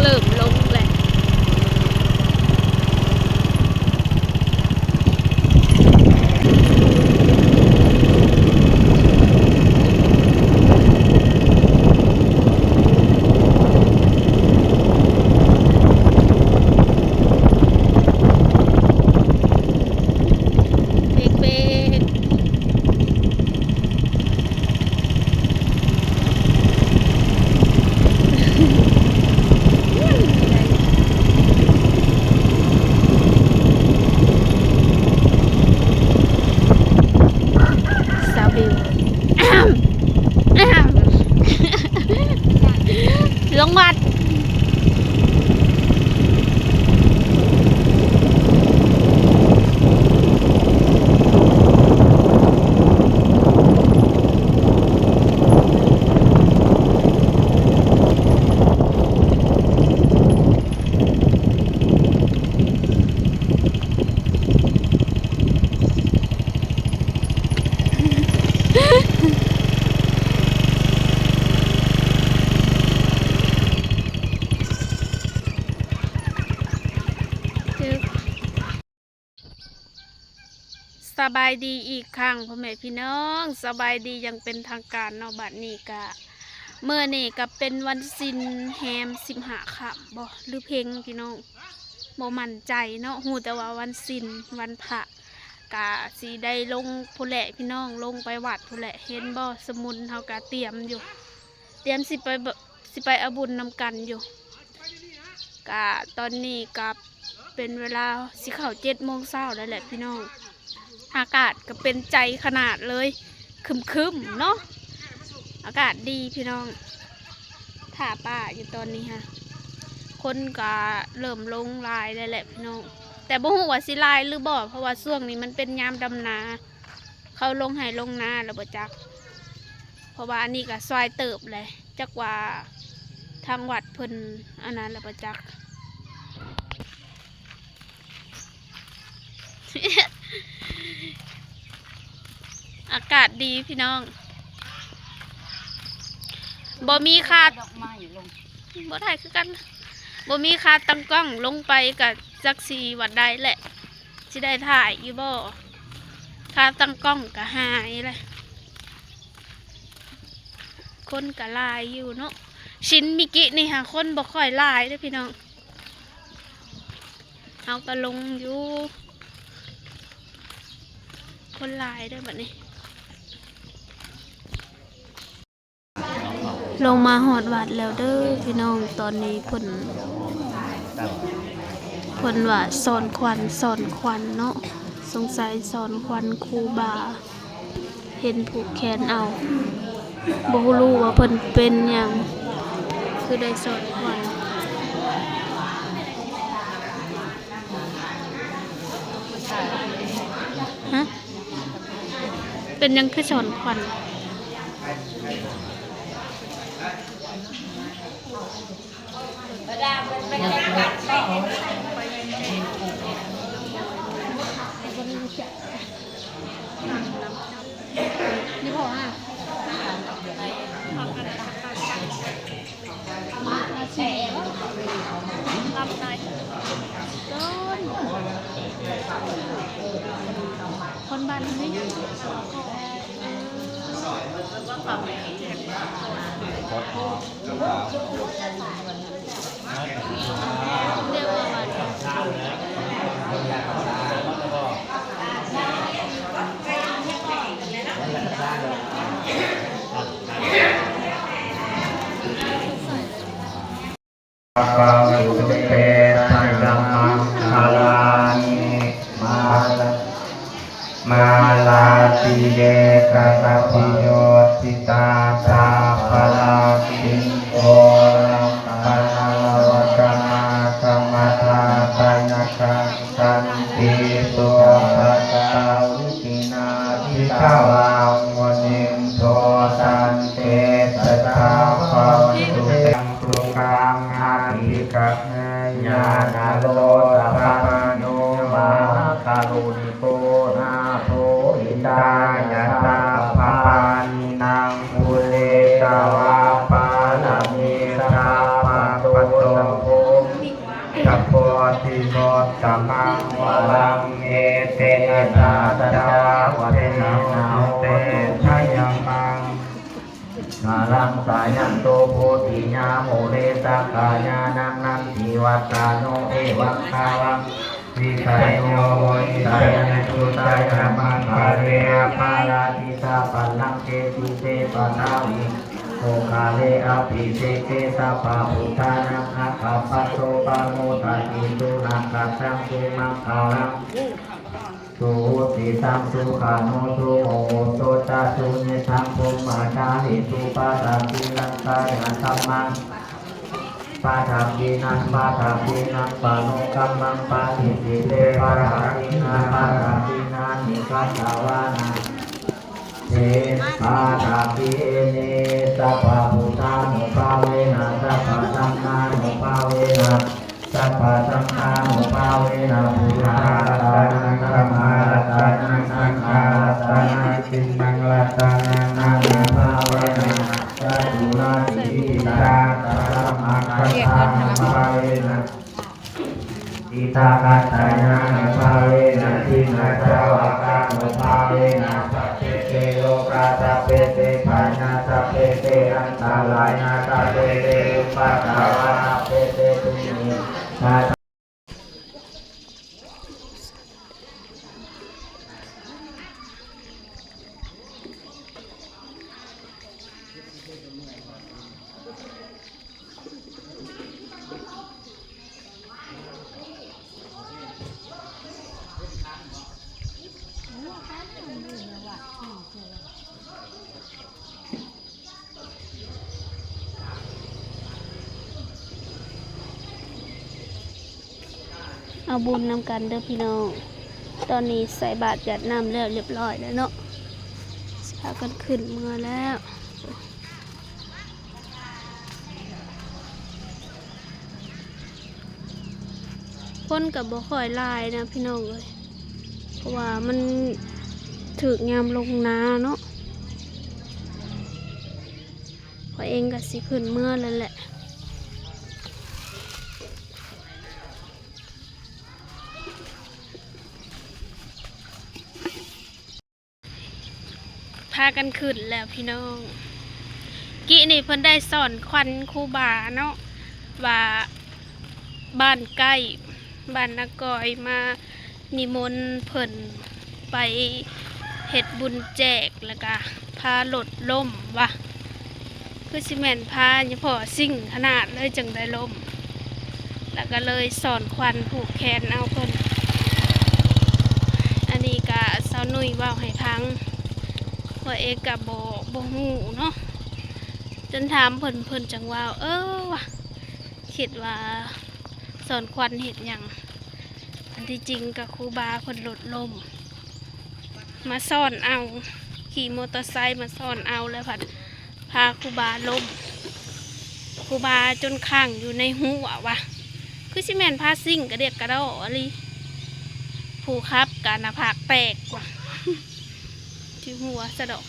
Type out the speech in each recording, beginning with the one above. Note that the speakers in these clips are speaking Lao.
ເລີ່ມລົງແລ້ວ. ເບກໆ. ສາວບິວ ລົງວັດ. ສະບາຍດີອີກຄັ້ງພໍ່ແມ່ພີ່ນ້ອງ, ສະບາຍດີຢ່າງເປັນທາງການເນາະ. ບັດນີ້ກະ ມື້ນີ້ກະເປັນວັນສິນແຮມສິບຫ້າຄ່ຳບໍ ຫຼືເພັງພີ່ນ້ອງ ບໍ່ໝັ້ນໃຈເນາະ. ຮູ້ແຕ່ວ່າວັນສິນ ວັນພະ ກະຊິໄດ້ລົງພຸ້ນແຫຼະພີ່ນ້ອງ, ລົງໄປວັດພຸ້ນແຫຼະ. ເຫັນບໍ່ ສະໝຸນເຮົາກະຕຽມຢູ່ ຕຽມຊິໄປ ຊິໄປເອົາບຸນນຳກັນຢູ່. ກະຕອນນີ້ກະເປັນເວລາຊິເຂົ້າເຈັດໂມງເຊົ້າແລ້ວແຫຼະພີ່ນ້ອງ. ອາກາດກະເປັນໃຈຂະໜາດເລີຍ, ຄຶມໆເນາະ, ອາກາດດີພີ່ນ້ອງ. ຖ້າປ້າຢູ່ຕອນນີ້ຮະ ຄົນກະເລີ່ມລົງຫຼາຍແລ້ວແຫຼະພີ່ນ້ອງ, ແຕ່ບໍ່ຮູ້ວ່າຊິຫຼາຍຫຼືບໍ່ ເພາະວ່າຊ່ວງນີ້ມັນເປັນຍາມດຳນາ. ເຂົາລົງໄຮ່ລົງນາແລ້ວບໍ່ຈັກ, ເພາະວ່າອັນນີ້ກະຊວາຍເຕີບແຫຼະ, ຈັກວ່າທາງວັດເພິ່ນອັນນັ້ນແລ້ວບໍ່ຈັກ. ອາກາດດີພີ່ນ້ອງ, ບໍ່ມີຄາ ດອກໄມ້ລົງ ບໍ່ໄດ້ຄືກັນ, ບໍ່ມີຄາຕັ້ງກ້ອງ, ລົງໄປກະຈັກຊິວ່າໄດ້ແຫຼະ. ຊິໄດ້ຖ່າຍຢູ່ບໍ່? ຄາຕັ້ງກ້ອງກະຫາຍແຫຼະ. ຄົນກະຫຼາຍຢູ່ເນາະ, ສິນມິກິນີ້ຫາຄົນບໍ່ຄ່ອຍຫຼາຍເດ້ພີ່ນ້ອງ. ເຮົາກະລົງຢູ່, ຄົນຫຼາຍເດ້ບັດນີ້. ລົງມາຮອດວັດແລ້ວເດີພີ່ນ້ອງ. ຕອນນີ້ເພິ່ນ ເພິ່ນວ່າສອນຂວັນ ສອນຂວັນເນາະ, ສົງໄສສອນຂວັນຄູບາ. ເຫັນຜູກແຂນເອົາ, ບໍ່ຮູ້ວ່າເພິ່ນເປັນຫຍັງ ຄືໄດ້ສອນຂວັນ. ຮະ? ເປັນຫຍັງຄືສອນຂວັນ? ຄົນບ້ານນີ້ ເອີ ພະວັນຕຸ ເຕ ຊະຍະມັງຄະລານິ ມາ ມາລາຕິເລກະລະວິໂຍຈິຕາ ຊາບພະລັກຂິງ ໂກລັງກະນາລະວະກະນາຄະມະທາດະຍະຄັງ ສັນຕິສຸວັດຕະ ວິທິນາ ຈິດຕະວັງ ມຸນິນໂທ ສັນເຕ ສະທາ ພະວັນຕຸ ເຕ ສຸຂັງ ອະທິກະເມ ຍານະໂລ ສະພັນໂນ ມະຫາກະລຸນິໂກ ນາໂຖ ຫິຕາຍະ ສັບພະປານີນັງ ປຸເຣຕະວາ ປາລະມີ ສັບພະ ຕຸໂຕ ຕິໂມກຂະມັງວະລັງ ເອເຕນະ ສັດຖະວະເທນະ ໂຫຕຸ ພະຍາມັງ ກາລັງ ສາຍັນຕຸ ໂພທິຍາ ມູເລ ສັກກາຍານັງ ນັນທິວັດຖາໂນ ເອວັງ ຄາລັງ ວິກຂະໂຍ ໂຫຕິ ສາຍະໂນ ຊະຍະມັງຄະເລ ອາພາລາທິຕາບັນລັງເກ ສິເສ ປະທາວິ ໂອຄາເລ ອະພິເສເກ ສັບພະບຸດທານັງ ອາກາປະໂຊ ປະໂມທະເກ ສຸນາກະຕັງ ສຸມັງຄະລັງ ສຸຫຸດທິຕັງ ສຸຂານຸໂທ ໂຫຕຸ ຈະສຸນິດຖັງ ພົມມະຈາລີ ປຸບປະດາກິນັງ ກາຍະກຳມັງ ປະດາກິນາ ປະດາກິນາ ມະໂນກຳມັງ ປະຕິດຖິເຕ ປະດາກິນາ ປະດາກິນານິ ກະຕະວານາ ເທ ປະດາກິນາ ສັບພະພຸດທານຸພາເວນະ ສັບພະທຳມານຸພາເວນະ ສັບພະສັງຄານຸພາເວນະ ພຸດທະລັດຕະນັງ ທຳມະລັດຕະນັງ ສັງຄະລັດຕະນັງ ຕິນນັງລັດຕະນັງ ນາມາພາເວນະ ຈະຕຸລາສິວິທິຕາ ທຳມະກັດຖານຸພາເວນະ ທິຕາກັດຖາຍານຸພາເວນະ ທິນນະຈາວະການຸພາເວນະ ສັບເພເຕໂລກາ ສັບເພເຕພະຍາດ ສັບເພເຕອັນຕະລາຍາ ສັບເພເຕອຸປະທະວາ ສັບເພເຕທຸກເມທາ ເອົາບຸນນຳກັນເດີພີ່ນ້ອງ. ຕອນນີ້ໃສ່ບາດຢາດນ້ຳແລ້ວຮຽບຮ້ອຍແລ້ວເນາະ ຊິພາກັນຂຶ້ນເມືອແລ້ວ. ຄົນກໍບໍ່ຄ່ອຍຫຼາຍນະພີ່ນ້ອງເອີຍ ເພາະວ່າມັນຖືກຍາມລົງນາເນາະ. ຂ້ອຍເອງກໍຊິຂຶ້ນເມືອແລ້ວແຫຼະ. ພາກັນຂຶ້ນແລ້ວພີ່ນ້ອງ. ກີ້ນີ້ເພິ່ນໄດ້ສອນຂວັນຄູບາເນາະ ວ່າບ້ານໃກ້ ບ້ານນາກອຍ ມານິມົນເພິ່ນໄປເຮັດບຸນແຈກ ແລ້ວກະພາລົດລົ້ມວ່າ ຄືຊິແມ່ນພາຍາພໍ່ຊິງຂະໜາດເລີຍຈຶ່ງໄດ້ລົ້ມ ແລ້ວກໍເລີຍສອນຂວັນຜູກແຂນເອົາເພິ່ນ. ອັນນີ້ກະສາວນຸ້ຍເວົ້າໃຫ້ຟັງ ຂ້ອຍເອງກະບໍ່ ບໍ່ຮູ້ເນາະ ຈົນຖາມເພິ່ນ ເພິ່ນຈັ່ງວ່າ ເອີ ວ່າ ຄິດວ່າສອນຂວັນເຮັດຫຍັງ ອັນທີ່ຈິງກະຄູບາເພິ່ນລົດລົ້ມ ມາສອນເອົາ ຂີ່ມໍເຕີໄຊມາສອນເອົາ ແລ້ວພັດພາຄູບາລົ້ມ ຄູບາຈົນຄ້າງຢູ່ໃນຫົວວ່າ ຄືຊິແມ່ນພາຊິງກະດຽກກະດໍ້ອີ່ຫຼີ ຜູ້ຂັບກະໜ້າຜາກແຕກວ່າ ທີ່ຫົວສະດອກ.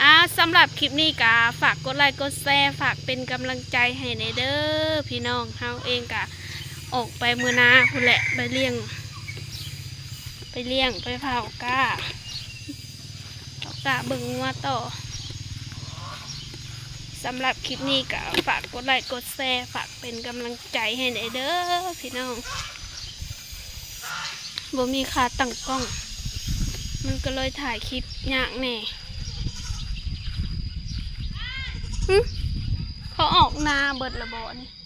ອ່າ ສຳລັບຄລິບນີ້ກະຝາກກົດໄລກົດແຊ ຝາກເປັນກຳລັງໃຈໃຫ້ແດ່ເດີພີ່ນ້ອງ. ເຮົາເອງກະອອກໄປເມືອນາພຸ້ນແຫຼະ ໄປລ້ຽງ ໄປລ້ຽງ ໄປເຝົ້າກ້າ ເຝົ້າກ້າເບິ່ງງົວຕໍ່. ສຳລັບຄລິບນີ້ກະຝາກກົດໄລກົດແຊ ຝາກເປັນກຳລັງໃຈໃຫ້ແດ່ເດີພີ່ນ້ອງ. ບໍ່ມີຂາຕັ້ງກ້ອງ ມັນກໍເລີຍຖ່າຍຄລິບຍາກແດ່. ຫຶ ເຂົາອອກນາເບິດລະບໍນີ້?